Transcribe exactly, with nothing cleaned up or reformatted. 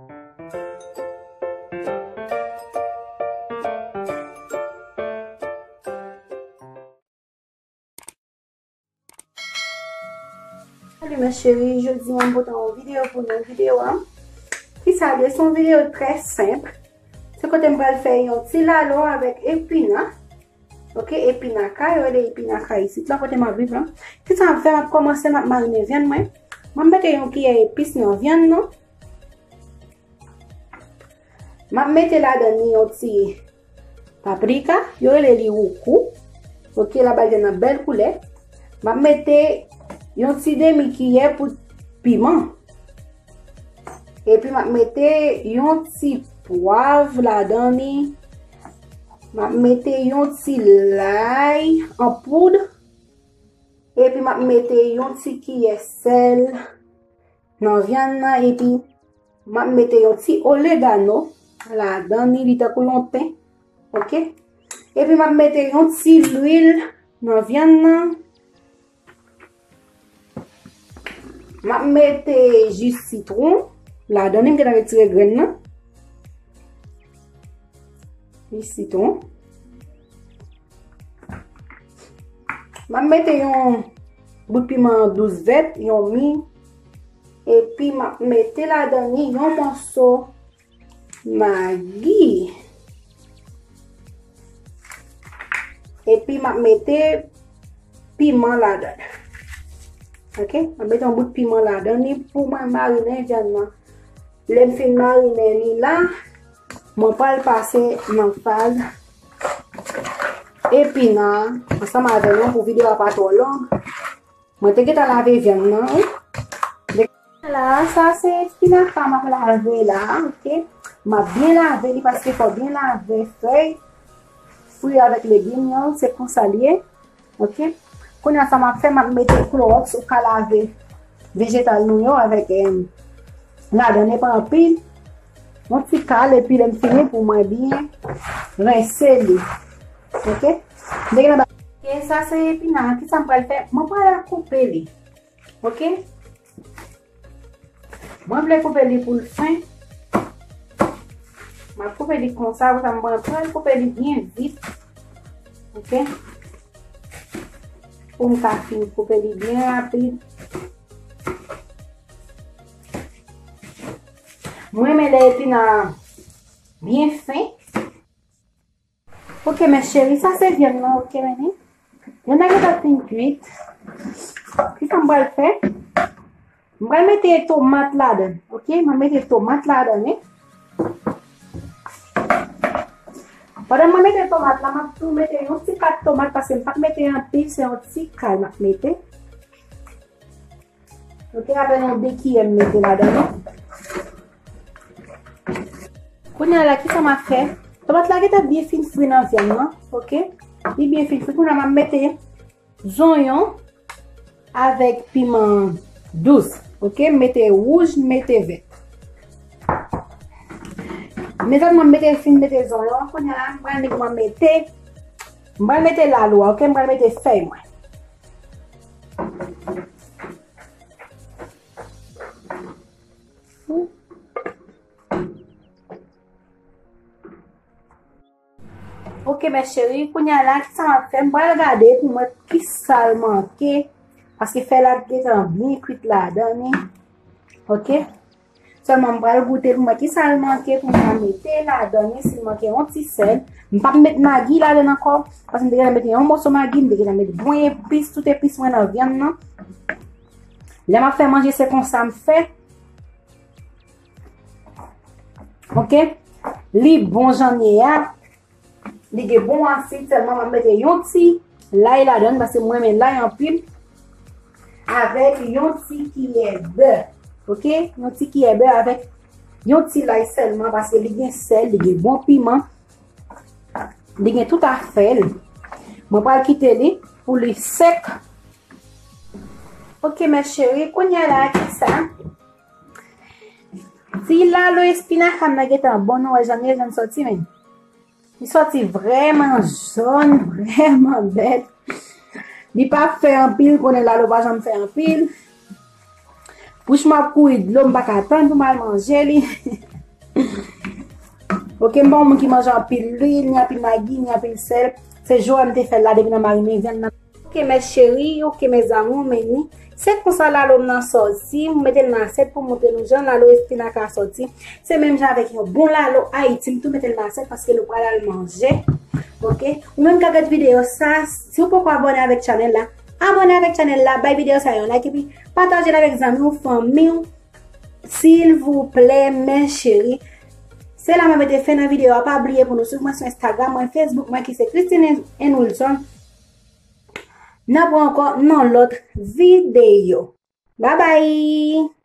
Salut mes chéries, jodi a m pote yon videyo pou nou. Videyo a, ki sa l ye? Se yon videyo trè senp. Se kote m pral fè yon ti lalo avèk epina. Ok, epina kay, yo rele epina kay isit la kote m ap viv la. Ki sa m ap fè? M ap kòmanse, m ap marinen vyann mwen. Mwen, m mete yon kiyè epis nan vyann nan. M ap mete ladan li yon ti paprika, yo rele li woukou. Ok, l ap bay vyann nan bèl koulè. M ap mete yon ti demi kiyè poud piman. Epi m ap mete yon ti pwav ladan li. M ap mete yon ti lay an poud. Epi m ap mete yon ti kiyè sèl nan vyann nan. Epi m ap mete yon ti oregano ladan li, li tankou yon ten. Ok? Epi m ap mete yon ti lwil nan vyann nan. M ap mete ji sitwon ladan li, m gentan retire grenn nan. Ji sitwon. M ap mete yon bout piman dous vèt, yon mi. Epi m ap mete ladan li yon mòso Magi. Epi m ap mete piman ladan. Ok, m ap mete yon bout piman ladan li pou mwen marinen vyann nan. Lè m fin marinen li la, mwen pral pase nan faz epina ansanm avè nou pou videyo a pa twò long. Mwen te gentan lave vyann nan, wi. La, sa se espinaka m ap lave la, ok? M ap byen lave li paske fò byen lave fèy fwi avèk legim yo, se konsa l ye, ok? Kounye a, sa m ap fè, m ap mete klowòks, ou ka lave vejetal nou yo avèk, em, ladan, men pa anpil. Yon ti kal, epi lè m fini pou mwen byen rense li. Ok? M te gen nan ba-, ok, sa se epina. Kisa m pral fè? Mwen pral koupe li. Ok? Mwen vle koupe li pou l fen. M ap koupe li konsa, konsa mwen pral koupe li byen vit. Ok? Pou m ka fin koupe li byen rapid. Mwen renmen lè epina byen fen. Ok, mes chéries, sa se vyann nan, ok, men. Vyann nan gentan fin kuit. Kisa m pral fè? M pral mete tomat ladan, ok? M pral mete tomat ladan, wi. Pandan mwen mete tomat la, m ap tou mete yon ti kat tomat, paske m p ap mete anpil, se yon ti kal m ap mete. Ok, apèn yon de kiyè m mete ladan li. Kounye a la, kisa m ap fè? Tomat la gentan byen fin fri nan vyann nan, ok? Li byen fin fri. Kounye a, m ap mete zonyon avèk piman dous, ok? M mete wouj, m mete vèt. Mezanmi, m mete, fin mete zonyon. Kounye a la, m pral mete, m pral mete lalo a, ok? M pral mete fèy mwen. Ok, mes chéries, kounye a la, kisa m ap fè? M pral gade pou m wè kisa l manke. Paske fèy la gentan byen kuit ladan li. Ok? Sèlman m pral goute pou m wè kisa l manke pou m ka mete ladan li, si l manke yon ti sèl. M p ap met magi ladan ankò, paske m te gentan mete yon moso magi, m te gentan met bon epis, tout epis mwen nan vyann nan. Lè m ap fè manje, se konsa m fè. Ok? Li bon jan l ye a. Li gen bon asid, sèlman m ap mete yon ti lay ladan, paske mwen renmen lay anpil. Avèk yon ti kiyè bè. Ok? Yon ti kiyè bè avèk yon ti lay sèlman, paske li gen sèl, li gen bon piman. Li gen tout afè l. Mwen pral kite li pou li sèk. Ok, mes chéries, kounye a la, kisa? Ti lalo espinaka m nan gentan bon, nou wè jan l ye, jan l sòti, men. Li sòti vrèman jòn, vrèman bèl. Li pa fè anpil, konnen lalo pa janm fè anpil. Bouch mwen ap kouri dlo, m pa ka tann pou m al manje li. Ok, m pa yon moun ki manje anpil lwil, ni anpil magi, ni anpil sèl. Se Joël m te fè l la depi nan marinen vyann nan. Ok, mes chéris, ok, mes amours, men ni. Se konsa lalo m nan sòti, m mete l nan asyèt pou montre nou jan lalo espinaka a sòti. Se menm jan avèk yon bon lalo Ayiti, m tou mete l nan asyèt paske nou pral al manje. Ok? Ou menm k ap gade videyo sa, si w poko abòne avèk chanèl la, abòne avèk chanèl la, bay videyo sa yon like epi pataje l avèk zanmi w, fanmi w, silvouplè, mes chéris. Se la mwen mete fen nan videyo a. Pa bliye pou nou swiv mwen sou Instagram mwen, Facebook mwen ki se Christine and Wilson. N ap wè ankò nan lòt videyo. Bye bye!